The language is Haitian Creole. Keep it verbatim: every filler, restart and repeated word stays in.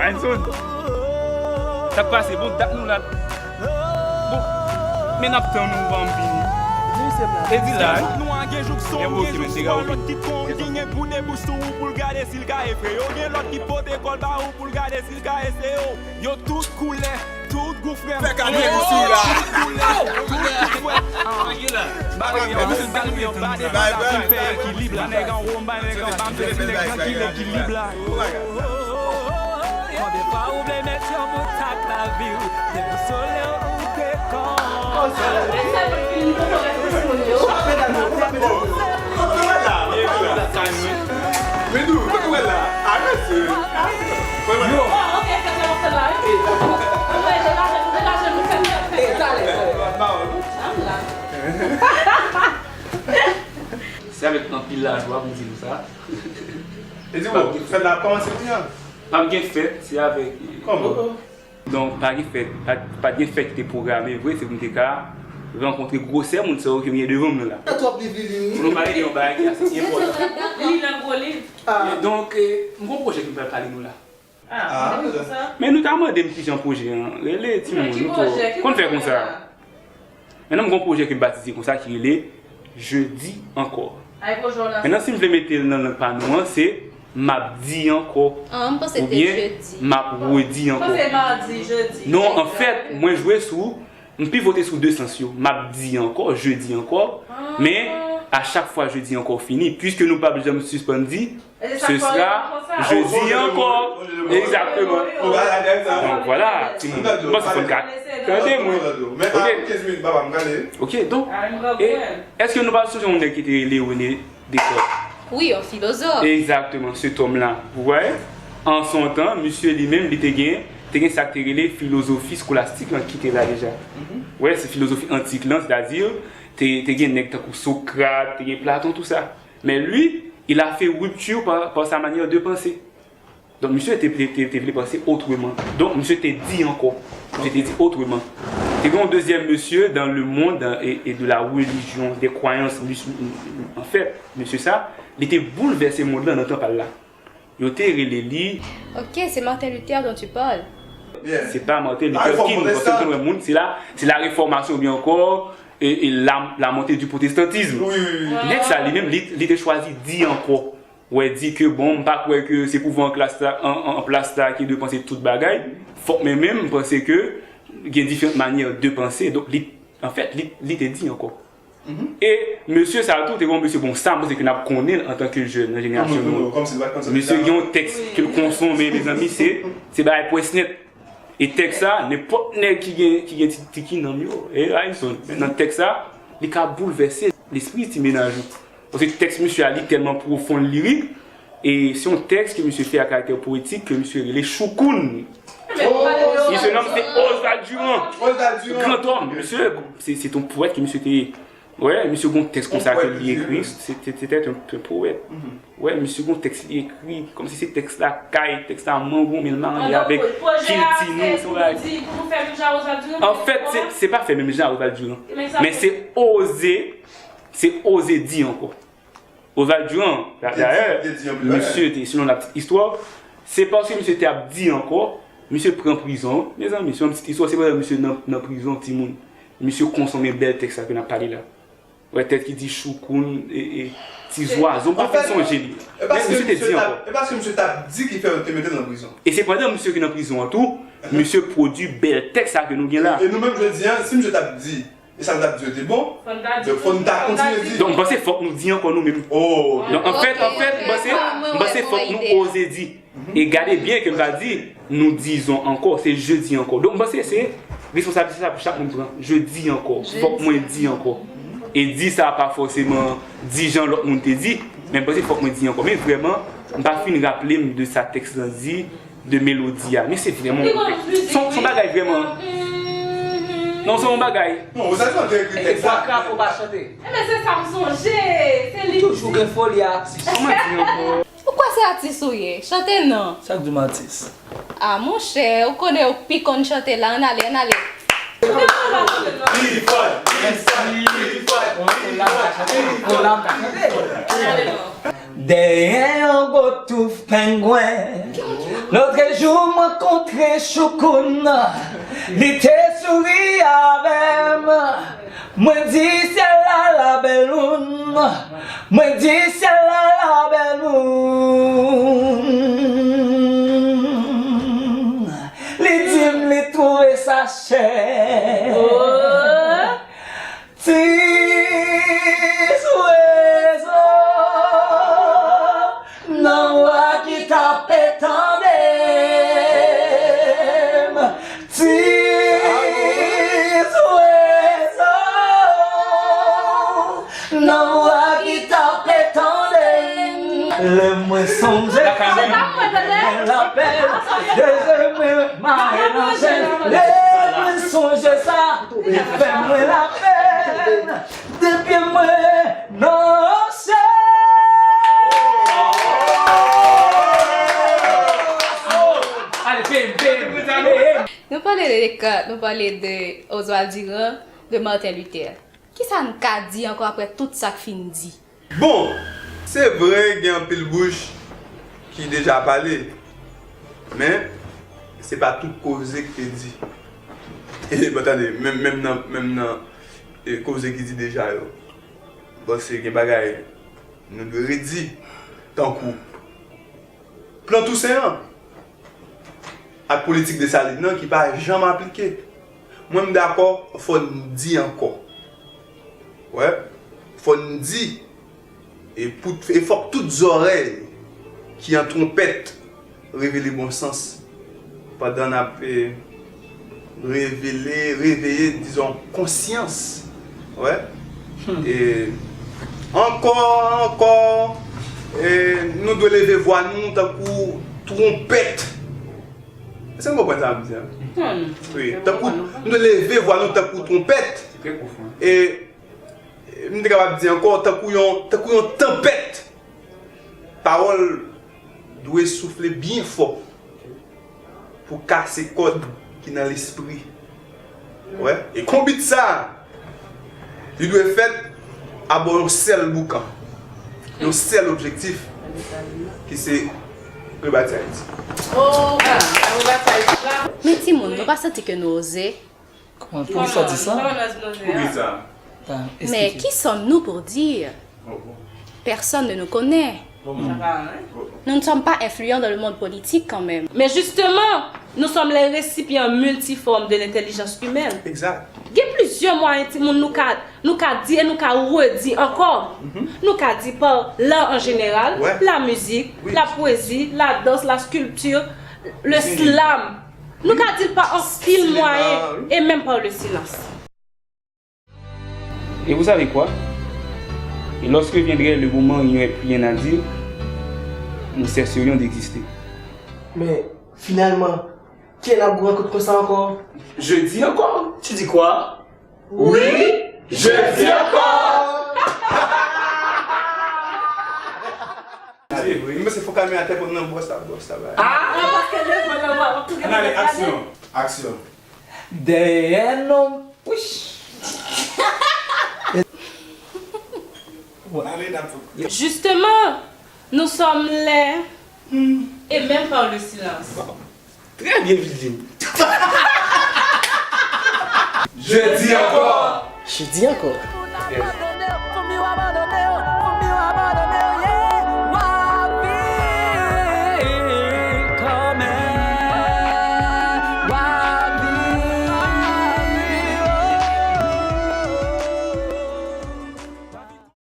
Anson, sa k pase? Bon, dat nou la. Bon, men n ap tann ou ban m vini. E di la, wi. Nou a gen jouk son, gen jouk swa, lòt ki kon, ki gen pou debouch sou ou pou l gade si l ka efraye w. Gen lòt ki pote kò l ba ou pou l gade si l ka eseye w. Yo tout koulè, tout gou frè m. Fè kado pou sou la. Tout koulè, tout gou frè m. Bagay yo, bagay yo, ba de banda pou fè ekilib la. Nèg anwo, m ba nèg anba, m se ti nèg nan ki lekilib la. Konbyen fwa ou vle met yon bout ak lavi w, depi w sole ou te kon. Men nou, kote w la? A mesye. Yo. Se avèk anpil lajwa pou m di nou sa. E di w, fèt la ap kòmanse kounye a? P ap gen fèt, se avèk. Kòman? Donk, pa gen fèt, pa, pa t gen fèt ki te pwograme vre, se pou m te ka rankontre gwosè moun sa yo ke m gen devan m nan la. Sa twòp li vini wi. Pou nou pale de yon bagay ki ase enpòtan. Li nan gwo liv. E donk, eh, m gon pwojè ke m pral pale nou la. Ah, ah, men nou ta mande m kijan pwojè an rele, timoun, nou twò konn fè konsa. Mentnan, m gon pwojè ke m batize konsa ki rele Jeudi Encore. Mentnan, si m vle mete l nan lang pa nou an, se M ap di ankò. Ah, m panse te oubyen jedi. M ap redi ankò. Panse madi, jedi. Non, anfèt, mwen jwe sou, m pivote sou de sans yo. M ap di ankò, jeudi encore, men a chak fwa jeudi encore fini, puiske nou p ap janm sispann di, ce sera jeudi encore. Exactement. Donk, vwala, timoun. M panse fò n ka tande mwen. Ok. Ok, donk, e èske nou pa sonje yon nèg ki te rele René Descartes? Wi, yon filozòf. Egzakteman, se tòm la. Ou wè, an son tan, misye li menm, li te gen, te gen sa k te rele filozofi skolastik lan ki te la deja. Ou wè, se filozofi antik lan, sètadi, te, te gen nèg tankou Sokrat, te gen Platon, tou sa. Men li, il a fait rupture par, par sa manière de penser. Donk, misye te, te, te, te vle panse otreman. Donk, misye te di ankò. Misye te di otreman. Te gen yon dezyèm mesye dans le monde et, et de la religion, des croyances mus-, anfèt, mesye sa, li te boulvèse mond lan nan tan pa l la. Yo te rele li. Ok, c'est Martin Luther dont tu parles. Se pa Martin Luther King, paske m konn wè moun, se la, se la réformation oubyen ankò, e, e la, la montée du protestantisme. Nèg sa, li menm, li, li te chwazi di ankò. Wè di ke, bon, m pa kwè ke se pouvwa an klas la, an, an, an plas la ki dwe panse tout bagay. Fòk mwen menm, m panse ke gen diferan manyè de panse. Donk, li, anfèt, li, li te di ankò. E mesye sa tou, te gen yon mesye, bon, sa, m panse ke n ap konnen l antanke jèn nan jenerasyon nou an. Mesye gen yon tèks ke l konsonmen, mezanmi, se, se bagay pwès nèt. E tèks sa, nenpòt nèg ki gen, ki gen ti, ti kinanm yo, e Ayson, nan tèks sa, li ka boulvèse lespri ti mennaj ou. Paske tèks misye a, li tèlman pwofon, lirik, e se yon tèks ke misye fè a karaktè powetik, ke misye rele Choukoun. Misye nonm se Oswald Durand. Gran tòm, misye, se, se t yon powèt ke misye te ye. Wè, misye gon tèks konsa ke li ekri, se, se, se te yon, yon powèt. Wè, misye gon tèks li ekri, kòmsi se tèks lakay, tèks la mango, men l marye avèk kilti nou, se yon bagay. Anfèt, se, se pa fè menm jan a Oswald Durand. Men se oze, se oze di ankò. Oswald Durand, dayè, misye te, selon la petite histoire, se paske misye te ap di ankò, misye pran prizon. Mezanmi, se yon petite histoire, se pandan misye nan, nan prizon, timoun. Misye konsonmen bèl tèks sa ke n ap pale la. Wè, tèks ki di Choukoun, e, e, ti zwazo, m pa fin sonje li. Men misye te di ankò. E paske misye t ap di ki fè yo te mete l nan prizon. E se pandan misye ki nan prizon an tou, misye pwodui bèl tèks sa ke nou gen la. E nou menm jodi a, si misye t ap di, e sa l t ap di yo te bon, donk fò n ta kontinye di. Donk m panse fòk nou di ankò nou menm. Donk anfèt, anfèt, m panse, m panse fòk nou oze di. E gade byen ke m va di, nous disons encore, se jeudi encore. Donk, m panse se responsablite sa pou chak moun pran. Jeudi encore. Fòk mwen di ankò. E di sa pa fòseman di jan lòt moun te di, men m panse fòk mwen di ankò. Men vrèman, m pa fin raple m de sa tèks lan di, de melodi a. Men se vrèman yon tèks. Se yon, se yon bagay vrèman. Non, se yon bagay. Non, Oswald Durand te ekri tèks sa. E bwa krapo pa chante. Enben, se sa m sonje. Se li. Toujou gen foli a atis. Kòman di ankò? Ou kwè se atis ou ye? Chante non. Sa k di w m atis? Ah, monchè, ou konnen ou pi konn chante la. Ann ale, ann ale. Pi fò, pi fò, pi fò, pi fò, pi fò. Ann ale non. Dèyè yon gwo touf pengwen. Lòtrejou, mwen kontre Choukoun. Li te souri avè m. Mwen di syèl la labèl moun. Mwen di syèl la labèl moun. Li di m li twouve sa chè. Ti zwezo nan bwa ki tape tande m. Ti zwezo nan bwa ki tape tande m. Lè mwen sonje sa, mwen lapèl, dezè mwen mare nan jèn. Lè mwen sonje sa, li fè mwen lapèn. Depi mwen nan syèl. Nou pale de Descartes, nou pale de Oswald Durand, de Martin Luther. Kisa n ka di ankò apre tout sa k fin di? Bon, se vre gen anpil bouch ki deja pale, men se pa tout koze ki te di. E, bon, tande, menm, menm nan, menm nan, e, koze ki di deja yo, bon, se gen bagay nou dwe redi, tankou plan Tousen an ak politik Desalin nan ki pa janm aplike. Mwen, m dakò, fò n di ankò. Wè, fò n di, e, pou, e fòk tout zòrèy ki an twonpèt revele bon sans pandan n ap, e, revele, reveye, dizon, konsyans. Wè. E ankò, ankò, e, nou dwe leve vwa nou tankou twonpèt. Èske nou konprann sa m di a? Wi, tankou nou dwe leve vwa nou tankou twonpèt. E, e, m te kapab di ankò, tankou yon, tankou yon tanpèt. Pawòl dwe soufle byen fò pou kase kòd ki nan lespri. Wè, e konbit sa, li dwe fèt abò yon sèl boukan, yon sèl objektif, ki se rebati Ayiti. Men timoun, nou pa santi ke nou oze? Kòman, poukisa w di sa? Poukisa? Men qui sommes-nous pour dire? Personne ne nous connaît. Nous ne sommes pas influents dans le monde politique quand même. Mais justement, nous sommes les récipients multiformes de l'intelligence humaine. Exact. Gen plizyè mwayen timoun nou ka, nou ka di e nou ka redi ankò. Nou ka di pa l'art en général, la musique, la poésie, la danse, la sculpture, le slam. Nou ka di l pa anpil mwayen, et même par le silence. Et vous savez quoi? Et lorsque viendrait le moment où il n'y aurait plus rien à dire, nous cesserions d'exister. Mais finalement, quel amour rencontre comme ça encore? Je dis encore. Tu dis quoi? Oui, je dis encore. Mwen se fò kamera te pran nan bòs la, bòs la, bay. Ah! Ann ale, aksyon. Aksyon. Dèyè non. Wouch. Justement, nous sommes les et même par le silence. Très bien, Virginie. Je dis encore. Je dis encore.